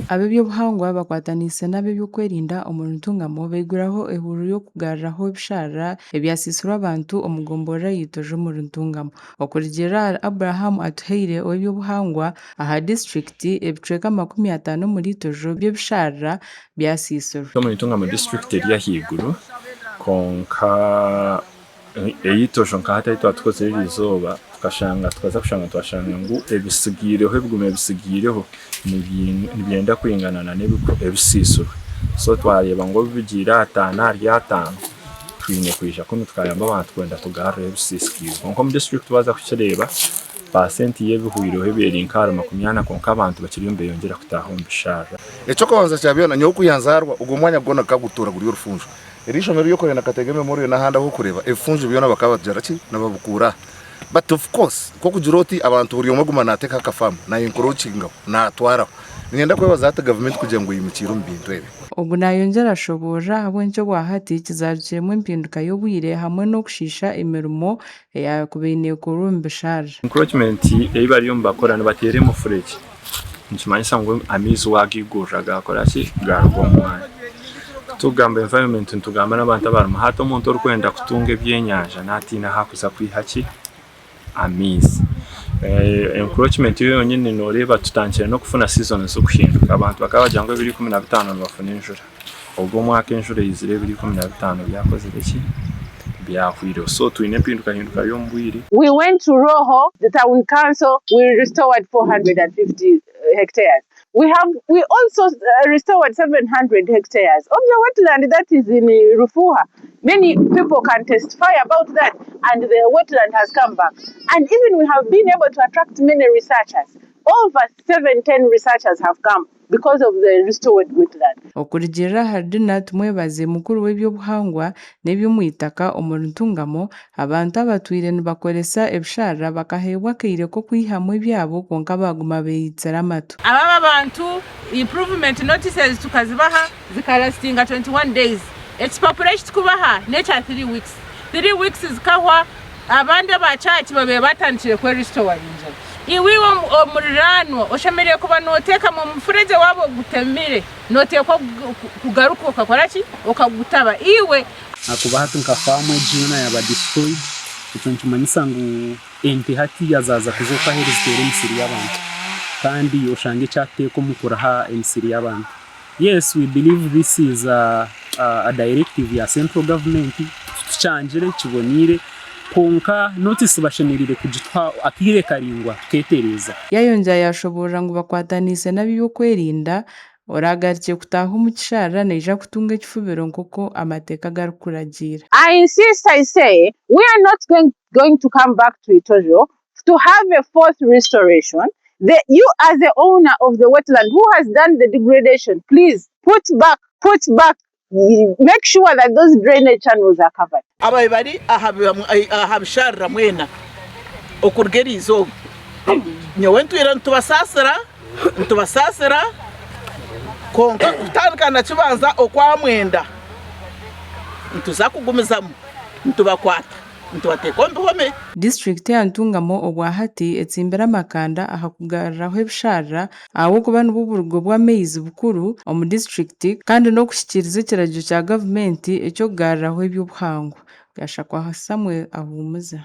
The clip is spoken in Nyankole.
Ab'eby'obuhangwa bakwataniise n'ab'ebyokwerinda omuri Ntungamo baiguraho ehururu y'okugaruraho ebisharara ebyasiisirwe abantu omu gomborora ya Itojo omuri Ntungamo. Okurugiirira ahari Abraham Atuhaire ow'eby'obuhangwa aha disiturikiti, ebicweka 50 omuri Itojo by'ebisharara byasiisirwe. Omuri Ntungamo disiturikiti eri ahaiguru kwonka Eitojo nka hati ahu twatukozire eriizooba tukashanga tukaza kushanga twashanga ngu ebitsigaireho ebigumire bitsigaireho nibyenda kwingana na n'ebisiisirwe so twareeba ngu obu bigiire ataano ahari ataano twine kwija kunu tukayamba abantu kwenda tugarureho ebisiisikaire kwonka omu disiturikiti waaza kukireeba paasenti y'ebihweireho eri nk'ahari 40 kwonka abantu bakiriyo nibeyongyera kutaaha omu bisharara. Eky'okubanza kya byona, nyowe ku yanzaarwa, ogwo mwanya gwona gukaba gutuura guri orufunjo. Eri ishomero ry'okureeba na Kateege Memorial n'ahandi ah'okureeba, ebifunjo byona bakaba batugira ki? Nibabukuura. But of course, nk'okugira oti abantu buri omwe aguma naateekaho akafaamu, na-encroachingaho, naatwaraho. Niinyenda kwebaza hati gavumenti kugira ngu eyimukiire omu bintu ebi. Ogu nayongyera ashoboorora ahabw'enki obwahati kizarukiremu empinduka y'obwire hamwe n'okushiisha emirimo eyakubaire nekorwa omu bisharara. Encroachment ei bariyo nibakora nibateera emufuregye nikimanyisa ngu amaizi wagaigurira gakora ki garuga omu mwanya. Kutugamba environment nitugamba n'abantu abarimu hati omuntu orikwenda kutunga ebyenyanja natiina ahu arikuza kwiha ki amaizi. Encroachment yo yonyine noreeba tutandikire n'okufuna seasons zirikuhinduka abantu bakaba nibagira ngu ebiro 15 nibafuna enjura ogu omwaka enjura eyizire ebiro 15 byakozire ki byahwireho so twine empindukahinduka y'omu bwire. We went to Roho, the town council, we restored 450 hectares. We have we also restored 700 hectares of the wetland that is in Rufuha. Many people can testify about that and the wetland has come back. And even we have been able to attract many researchers. Over 7, 10 researchers have come because of the restored wetland. Okurugiirira ahari Dinah Tumwebaze mukuru w'eby'obuhangwa n'eby'omwitaka omuri Ntungamo, abantu abatwire nibakoresa ebisharara bakaheebwa akaire k'okwihamu ebyabo kwonka baaguma beeyitsire amatu. Aba abantu improvement notices tukazibaha zikalastinga 21 days. Ekipapura eki tukubaha n'ekya 3 weeks. 3 weeks zikahwa abandi aba church babaire batandikire kwe restoringira. Iwe iwe omuriraanwa oshemereire kuba noteekamu omufuregye waaba ogutemire noteekwa kugaruka okakora ki? Okagutaba. Iwe. Ahakuba hati nka faamu egi yoona yaaba destroyed, ekyo nikimanyisa ngu ente hatiiya zaaza kuza okwo aheeru ziteere emisiri y'abantu kandi oshange ekyatuteeka omu kuriha emisiri y'abantu. Yes we believe this is a a directive ya central government, titukyangire kiboneire kwonka notice bashemereire kugituha akaire karaingwa tuketereeza. Yayongyera yashoboorora ngu bakwataniise n'ab'ebyokwerinda, oraagarukye kutaaha omu kisharara naija kutunga ekifubiro nk'oku amateeka garikuragiira. I insist I say we are not going going to come back to Itojo to have a fourth restoration, the you as the owner of the wetland who has done the degradation please put back put back make sure that those drainage channels are covered. Ababaire bari aha bisharira mwena okuruga eri izooba, nyowe ntwire nitubasaasira, nitubasaasira kwonka kutandika na kibanza okwamwenda nituza kugumizamu nitubakwata nitubateeka omu bihome. Disiturikiti ya Ntungamo obwahati etsimbire amakanda aha kugaruraho ebisharara ahabw'okuba nibwo burugo bw'amaizi bukuru omu disiturikiti kandi n'okuhikiiriza ekiragiro kya gavumenti eky'okugaruraho eby'obuhangwa. Gashakwa Samuel ahuumuza.